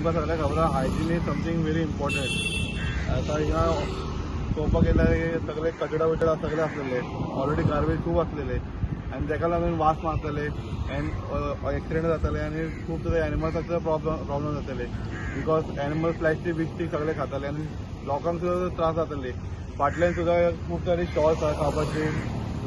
तुमकां सगळ्यांक खबर आहा, hygiene is something very important. आतां हिंगा पळोवपाक गेल्यार सगळे कचडा बिचडा सगळे आसलेले, ऑलरेडी गार्बेज खूब आसलेले आनी तेका लागून वास मारताले एंड एक्सिडेंट जाताले आनी खूब सुद्दां एनिमल्साचे प्रॉब्लम जाताले, because animal plastic बिस्टीक सगळे खाताले आनी लोकांक सुद्दां त्रास जाताले. फाटल्यान सुद्दां खूब सारे स्टॉल्स आहा खावपाचे,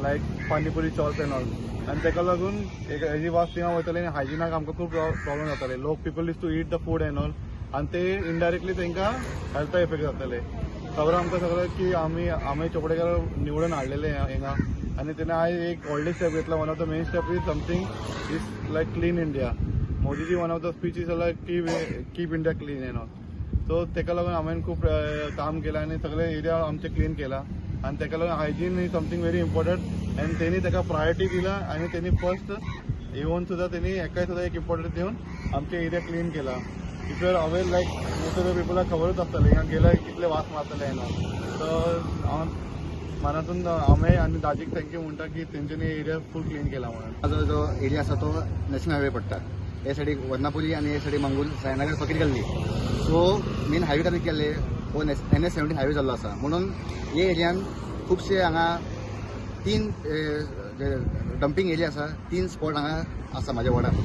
लायक पानीपुरी स्टॉल्स एंड ऑल, आनी तेका लागून एक हेजी वास थिंगा वयताली आनी हायजिनाक आमकां खूब प्रॉब्लम जाताले. लोक, people used to eat the food and all, आनी ते इनडायरेक्टली तांकां हेल्था इफेक्ट जाताले. खबर आमकां सगळें की आमी आमी चोपडेकर निवडून हाडलेले हिंगा आनी तेणे आयज एक व्हडली स्टेप घेतला. One of the main step is something is like Clean India. Modiji one of the speech is like keep India clean and all. So तेका लागून हांवें खूब काम केलां आनी सगळे एरिया आमचे क्लीन केला आनी तेका लागून hygiene is something very important आनी तेणी तेका प्रायोरिटी दिला आनी तेणी फर्स्ट येवन सुद्दां तेणी हेकाय सुद्दां एक इम्पॉर्टन्स दिवन आमचे एरिया क्लीन केला. If you are aware, like most of the पिपलाक खबरूच आसतलें हिंगा गेल्यार कितले वास मारतले एंड ऑल. सो हांव मनातून हांवें आनी दाजीक thank you म्हणटा की तेंच्यांनी एरिया फूल क्लीन केला म्हणून. माझो जो एरिया आसा तो नॅशनल हायवे पडटा. हे सायडीक वर्णापुरी आनी हे सायडीक मंगूर, साईनगर, फकीर गल्ली. सो मेन हायवे खातीर केल्ले हो NH 17 highway जाल्लो आसा, म्हणून हे एरियान खुबशे हांगा तीन डंपींग एरिया आसा, तीन स्पॉट हांगा आसा म्हाज्या वॉर्डान.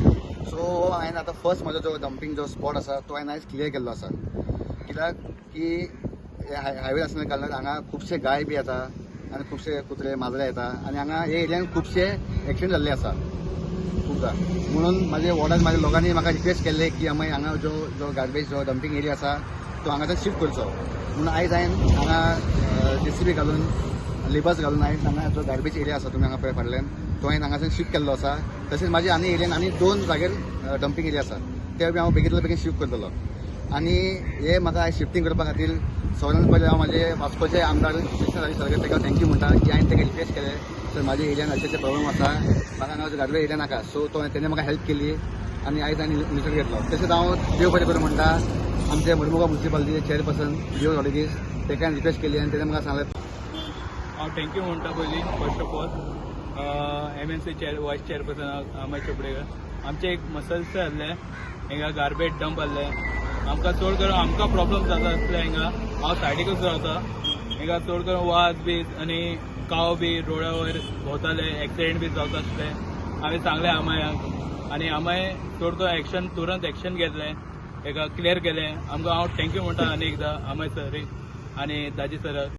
सो हांवें आतां फर्स्ट म्हजो जो डंपींग जो स्पॉट आसा तो हांवें आयज क्लियर केल्लो आसा, कित्याक की हायवे आसल्या कारणान हांगा खुबशे गाय बी येता आनी खुबशे कुत्रे माजरे येता आनी हांगा हे एरियान खुबशे एक्सिडंट जाल्ले आसा खुबदां. म्हणून म्हाजे वॉर्डान म्हाज्या लोकांनी म्हाका रिक्वेस्ट केल्ले की आमी हांगा जो जो गार्बेज जो डंपींग एरिया आसा तो हांगाच्यान शिफ्ट करचो म्हणून. आयज हांवें हांगा जेसीबी घालून, लेबर्स घालून आयज हांगा जो गार्बेज एरिया आसा तुमी हांगा पळय फाटल्यान, तो हांवें हांगाच्यान शिफ्ट केल्लो आसा. तशेंच म्हाजे आनी एरियान आनी दोन जाग्यार डंपींग एरिया आसा, ते बी हांव बेगींतल्या बेगीन शिफ्ट करतलो. आनी हे म्हाका आयज शिफ्टींग करपा खातीर सगळ्यान पयलें हांव म्हाजे वास्कोचे आमदार कृष्ण राजू सरकार ताका thank you म्हणटा की हांवें ताका रिक्वेस्ट केलें, सर, म्हाज्या एरियान अशे अशे प्रॉब्लम आसा, म्हाका हांगा गार्बेज एरिया नाका. सो तो तेणे म्हाका हेल्प केली आनी आयज हांवें इनिशिएटीव घेतलो. तशेंच हांव देव बरें करूं म्हणटा, आमचे मडमुगांव मुन्सिपालिटीचे चेअरपर्सन लिओ रॉड्रिगीस, ताका हांवें रिक्वेस्ट केली आनी तेणे म्हाका सांगलें. हांव thank you म्हणटा पयलीं first of all MMC chair vice chairperson Amay Chopdekar. आमचे एक मसल्स आहले हिंगा, गार्बेज डंप आहले. आमकां चड करून आमकां प्रॉब्लम जाता आसले हिंगा. हांव सायडीकूच रावता. हिंगा चड करून वास बी आनी काव बी रोडा वयर भोंवताले, एक्सिडेंट बी जावता आसले. हांवें सांगलें आमयाक आनी आमय चड करून एक्शन, तुरंत एक्शन घेतलें, हेका क्लियर केलें आमकां. हांव thank you म्हणटा आनी एकदां आमय सरीक आनी दाजी सराक.